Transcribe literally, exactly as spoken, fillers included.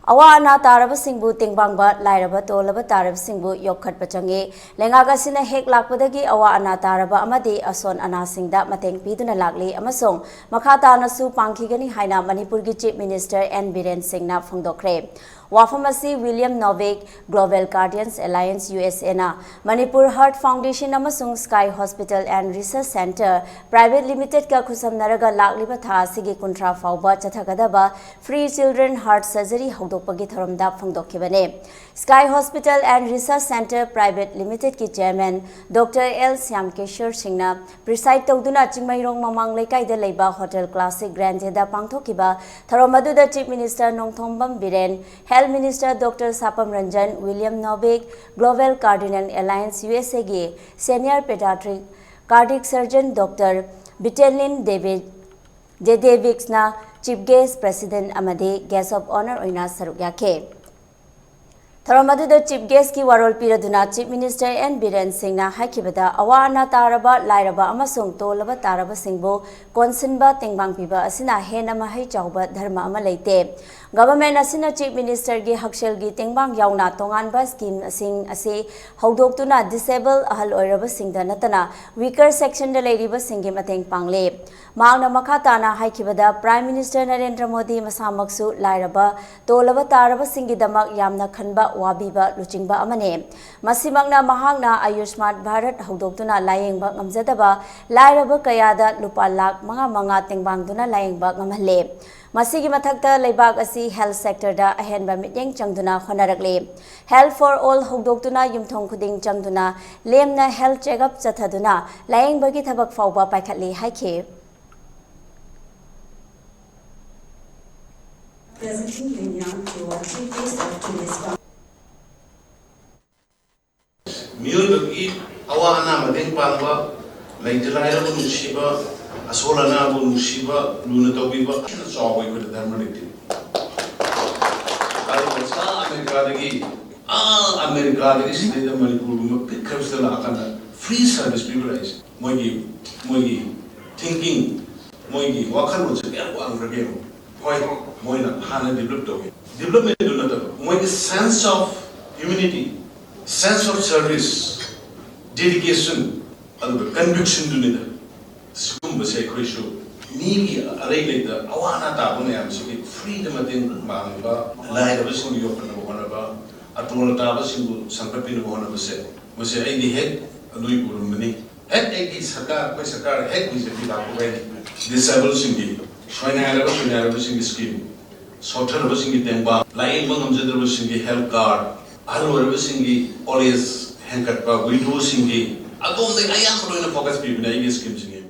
ꯑꯋꯥ ꯑꯅꯥ ꯇꯥꯔꯕꯁꯤꯡꯕꯨ ꯇꯦꯡꯕꯥꯡꯕ, ꯂꯥꯏꯔꯕ ꯇꯣꯜꯂꯕ ꯇꯥꯔꯕꯁꯤꯡꯕꯨ ꯌꯣꯛꯈꯠꯄ ꯆꯪꯏ꯫ ꯂꯩꯉꯥꯛ ꯑꯁꯤꯅ ꯍꯦꯛ ꯂꯥꯛꯄꯗꯒꯤ ꯑꯋꯥ ꯑꯅꯥ ꯇꯥꯔꯕ ꯑꯃꯗꯤ ꯑꯁꯣꯟ ꯑꯅꯥꯁꯤꯡꯗ ꯃꯇꯦꯡ ꯄꯤꯗꯨꯅ ꯂꯥꯛꯂꯤ ꯑꯃꯁꯨꯡ ꯃꯈꯥ ꯇꯥꯅꯁꯨ ꯄꯥꯡꯈꯤꯒꯅꯤ ꯍꯥꯏꯅ ꯃꯅꯤꯄꯨꯔꯒꯤ Chief Minister N ꯕꯤꯔꯦꯟ ꯁꯤꯡꯅ ꯐꯣꯡꯗꯣꯛꯈ꯭ꯔꯦ꯫ ꯋꯥꯐꯝ ꯑꯁꯤ William Novick Global Guardians Alliance, U S A ꯅ Manipur Heart Foundation ꯑꯃꯁꯨꯡ Sky Hospital and Research Centre Private Limited ꯀ ꯈꯨꯠꯁꯝꯅꯔꯒ ꯂꯥꯛꯂꯤꯕ ꯊꯥ ꯑꯁꯤꯒꯤ ꯀꯨꯟꯊ꯭ꯔꯥ ꯐꯥꯎꯕ ꯆꯠꯊꯒꯗꯕ Free Children Heart Surgery ꯍꯧꯗꯣꯛꯄꯒꯤ ꯊꯧꯔꯝꯗ ꯐꯣꯡꯗꯣꯛꯈꯤꯕꯅꯤ꯫ Sky Hospital and Research Centre Private Limited ꯀꯤ Chairman Doctor L ꯁ꯭ꯌꯥꯝꯀꯦꯁꯣꯔ ꯁꯤꯡꯅ preside ꯇꯧꯗꯨꯅ ꯆꯤꯡꯃꯩꯔꯣꯡ ꯃꯃꯥꯡ ꯂꯩꯀꯥꯏꯗ ꯂꯩꯕ Hotel Classic Grande ꯗ ꯄꯥꯡꯊꯣꯛꯈꯤꯕ ꯊꯧꯔꯝ ꯑꯗꯨꯗ Chief Minister Nongthombam Biren, Health Minister Doctor ꯁꯥꯄꯝ Ranjan, William Novick Global Guardian Alliance, U S A ꯒꯤ Senior Pediatric Cardiac Surgeon Doctor Vitelin David Dedeviksꯅ Chief Guest, President ꯑꯃꯗꯤ Guest of Honour ꯑꯣꯏꯅ ꯁꯔꯨꯛ ꯌꯥꯈꯤ꯫ ꯊꯧꯔꯝ ꯑꯗꯨꯗ Chief Guest ꯀꯤ ꯋꯥꯔꯣꯜ ꯄꯤꯔꯗꯨꯅ Chief Minister N ꯕꯤꯔꯦꯟ ꯁꯤꯡꯅ ꯍꯥꯏꯈꯤꯕꯗ, ꯑꯋꯥ ꯑꯅꯥ ꯇꯥꯔꯕ, ꯂꯥꯏꯔꯕ ꯑꯃꯁꯨꯡ ꯇꯣꯜꯂꯕ ꯇꯥꯔꯕꯁꯤꯡꯕꯨ ꯀꯣꯟꯁꯤꯟꯕ, ꯇꯦꯡꯕꯥꯡ ꯄꯤꯕ ꯑꯁꯤꯅ ꯍꯦꯟꯅ ꯃꯍꯩ ꯆꯥꯎꯕ ꯙꯔꯃ ꯑꯃ ꯂꯩꯇꯦ꯫ Government ꯑꯁꯤꯅ Chief Minister ꯒꯤ ꯍꯛꯁꯦꯜꯒꯤ ꯇꯦꯡꯕꯥꯡ ꯌꯥꯎꯅ ꯇꯣꯉꯥꯟꯕ scheme ꯁꯤꯡ ꯑꯁꯤ ꯍꯧꯗꯣꯛꯇꯨꯅ disabled, ꯑꯍꯜ ꯑꯣꯏꯔꯕꯁꯤꯡꯗ ꯅꯠꯇꯅ weaker section ꯗ ꯂꯩꯔꯤꯕꯁꯤꯡꯒꯤ ꯃꯇꯦꯡ ꯄꯥꯡꯂꯤ꯫ ꯃꯍꯥꯛꯅ ꯃꯈꯥ ꯇꯥꯅ ꯍꯥꯏꯈꯤꯕꯗ, Prime Minister ꯅꯔꯦꯟꯗ꯭ꯔ ꯃꯣꯗꯤ ꯃꯁꯥꯃꯛꯁꯨ ꯂꯥꯏꯔꯕ, ꯇꯣꯜꯂꯕ ꯇꯥꯔꯕꯁꯤꯡꯒꯤꯗꯃꯛ ꯌꯥꯝꯅ ꯈꯟꯕ, ꯋꯥꯕꯤꯕ ꯂꯨꯆꯤꯡꯕ ꯑꯃꯅꯤ꯫ ꯃꯁꯤꯃꯛꯅ ꯃꯍꯥꯛꯅ ꯑꯌꯨꯁꯃꯥꯟ ꯚꯥꯔꯠ ꯍꯧꯗꯣꯛꯇꯨꯅ ꯂꯥꯌꯦꯡꯕ ꯉꯝꯖꯗꯕ ꯂꯥꯏꯔꯕ ꯀꯌꯥꯗ ꯂꯨꯄꯥ ꯂꯥꯈ ꯃꯉꯥ ꯃꯉꯥ ꯇꯦꯡꯕꯥꯡꯗꯨꯅ ꯂꯥꯌꯦꯡꯕ ꯉꯝꯍꯜꯂꯦ꯫ ꯃꯁꯤꯒꯤ ꯃꯊꯛꯇ ꯂꯩꯕꯥꯛ ꯑꯁꯤ health sector ꯗ ꯑꯍꯦꯟꯕ ꯃꯤꯠꯌꯦꯡ ꯆꯪꯗꯨꯅ ꯍꯣꯠꯅꯔꯛꯂꯤ꯫ Health for All ꯍꯧꯗꯣꯛꯇꯨꯅ ꯌꯨꯝꯊꯣꯡ ꯈꯨꯗꯤꯡ ꯆꯪꯗꯨꯅ ꯂꯦꯝꯅ health checkup ꯆꯠꯊꯗꯨꯅ ꯂꯥꯌꯦꯡꯕꯒꯤ ꯊꯕꯛ ꯐꯥꯎꯕ ꯄꯥꯏꯈꯠꯂꯤ ꯍꯥꯏꯈꯤ꯫ Presenting Lingyan to our chief guest of today's conference. ꯃꯤꯑꯣꯏꯕꯒꯤ ꯑꯋꯥ ꯑꯅꯥ ꯃꯇꯦꯡ ꯄꯥꯡꯕ, ꯂꯩꯇ ꯂꯥꯏꯔꯕ ꯅꯨꯡꯁꯤꯕ, ꯑꯁꯣꯜ ꯑꯅꯥꯕꯨ ꯅꯨꯡꯁꯤꯕ, ꯂꯨꯅ ꯇꯧꯕꯤꯕ, ꯍꯦꯟꯅ ꯆꯥꯎꯕ ꯑꯩꯈꯣꯏꯗ ꯙꯔꯃ ꯂꯩꯇꯦ꯫ ꯑꯗꯨꯒ ꯑꯥ ꯑꯃꯦꯔꯤꯀꯥꯗꯒꯤ, ꯑꯥ ꯑꯃꯦꯔꯤꯀꯥꯗꯒꯤ ꯁꯤꯗꯩꯗ ꯃꯅꯤꯄꯨꯔꯒꯨꯝꯕ ꯄꯤꯛꯈ꯭ꯔꯕꯁꯤꯗ ꯂꯥꯛꯑꯀꯥꯟꯗ free service ꯄꯤꯕ ꯂꯥꯛꯏꯁꯦ꯫ ꯃꯣꯏꯒꯤ, ꯃꯣꯏꯒꯤ thinking, ꯃꯣꯏꯒꯤ ꯋꯥꯈꯜꯂꯣꯟꯁꯦ ꯀꯌꯥꯝ ꯋꯥꯡꯈ꯭ꯔꯒꯦ ꯌꯦꯡꯉꯣ꯫ ꯍꯣꯏ, ꯃꯣꯏꯅ ꯍꯥꯟꯅ ꯗꯤꯕꯂꯞ ꯇꯧꯏ, ꯗꯤꯕꯂꯞꯃꯦꯟꯗꯨ ꯅꯠꯇꯕ ꯃꯣꯏꯒꯤ sense of humanity, sense of service, dedication, ꯑꯗꯨꯒ ꯀꯟꯚꯤꯛꯁꯟꯗꯨꯅꯤꯗ꯫ ꯁꯤꯒꯨꯝꯕꯁꯦ ꯑꯩꯈꯣꯏꯁꯨ ꯃꯤꯒꯤ ꯑꯔꯩ ꯂꯩꯇ ꯑꯋꯥ ꯑꯅꯥ ꯇꯥꯕ ꯃꯌꯥꯝꯁꯤꯒꯤ ꯐ꯭ꯔꯤꯗ ꯃꯇꯦꯡ ꯄꯥꯡꯕ, ꯂꯥꯏꯔꯕꯁꯤꯡꯕꯨ ꯌꯣꯛꯈꯠꯅꯕ ꯍꯣꯠꯅꯕ, ꯑꯇꯣꯜ ꯑꯇꯥꯕꯁꯤꯡꯕꯨ ꯁꯟꯒꯠꯄꯤꯅꯕ ꯍꯣꯠꯅꯕꯁꯦ, ꯃꯁꯤ ꯑꯩꯗꯤ ꯍꯦꯛ ꯑꯗꯨꯏ ꯎꯔꯝꯕꯅꯤ꯫ ꯍꯦꯛ ꯑꯩꯒꯤ ꯁꯔꯀꯥꯔ, ꯑꯩꯈꯣꯏ ꯁꯔꯀꯥꯔ ꯍꯦꯛ ꯕꯤ ꯖꯦ ꯄꯤ ꯂꯥꯛꯄꯒ ꯗꯤꯁꯦꯕꯜꯁꯤꯡꯒꯤ, ꯁꯣꯏꯅꯥꯏꯔꯕ ꯁꯣꯏꯅꯥꯏꯔꯕꯁꯤꯡꯒꯤ ꯁ꯭ꯀꯤꯝ, ꯁꯣꯠꯊꯔꯕꯁꯤꯡꯒꯤ ꯇꯦꯡꯕꯥꯡ, ꯂꯥꯌꯦꯡꯕ ꯉꯝꯖꯗ꯭ꯔꯕꯁꯤꯡꯒꯤ ꯍꯦꯜꯊ ꯀꯥꯔꯗ, ꯑꯍꯜ ꯑꯣꯏꯔꯕꯁꯤꯡꯒꯤ ꯑꯣꯜ ꯑꯦꯖ ꯍꯦꯟꯒꯠꯄ, ꯋꯤꯗꯣꯁꯤꯡꯒꯤ, ꯑꯗꯣꯝꯗꯒꯤ ꯑꯌꯥꯝꯕ ꯂꯣꯏꯅ ꯐꯣꯀꯁ ꯄꯤꯕꯅꯦ ꯑꯩꯒꯤ ꯁ꯭ꯀꯤꯝꯁꯤꯡꯒꯤ꯫